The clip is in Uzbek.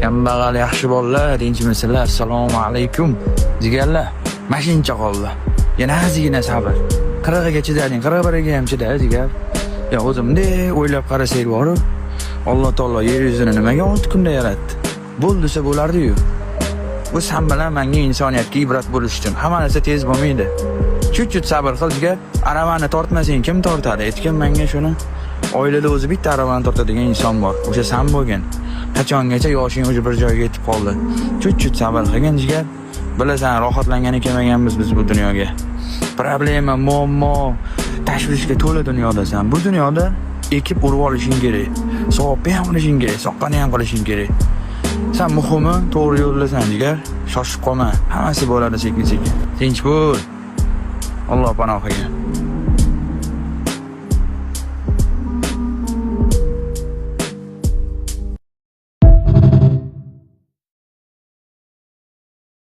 Kambag'al yaxshi bolalar, tinchmisizlar? Assalomu alaykum. Jigarlar, mashincha qoldi. Yana ozgina sabr. 40 ga chidading, 41 ga ham chida, jigar. Ya o'zim bunday o'ylab qarasak borib, Alloh taolo yer yuzini nimaga 6 kunda yaratdi? Bo'l desa bo'lardi-yu. Bu san bilan menga, insoniyatga ibrat bo'lish uchun. Hamma narsa tez bo'lmaydi. Чуть-чуть sabr qil, jigar. Aravani tortmasang, kim tortadi? Aytgin menga shuni. Oilada o'zi bitta aravani tortadigan inson bor. O'sha san bo'lgin. Qachongacha yoshing уже bir joyga yetib qoldi. Чуть-чуть sabr qilgin, jigar. Bilasan, rohatlangani kelmaganmiz biz bu dunyoga. Problema, muammo, tashvishga to'la dunyodasan. Bu dunyoda ekib urib olishing kerak. Savobni ham qilishing kerak, soqqani ham qilishing kerak. San muhimi to'g'ri yo'ldasan, jigar. Shoshib qolma. Hammasi bo'ladi sekin-sekin. Tinch bo'l. Alloh panohiga.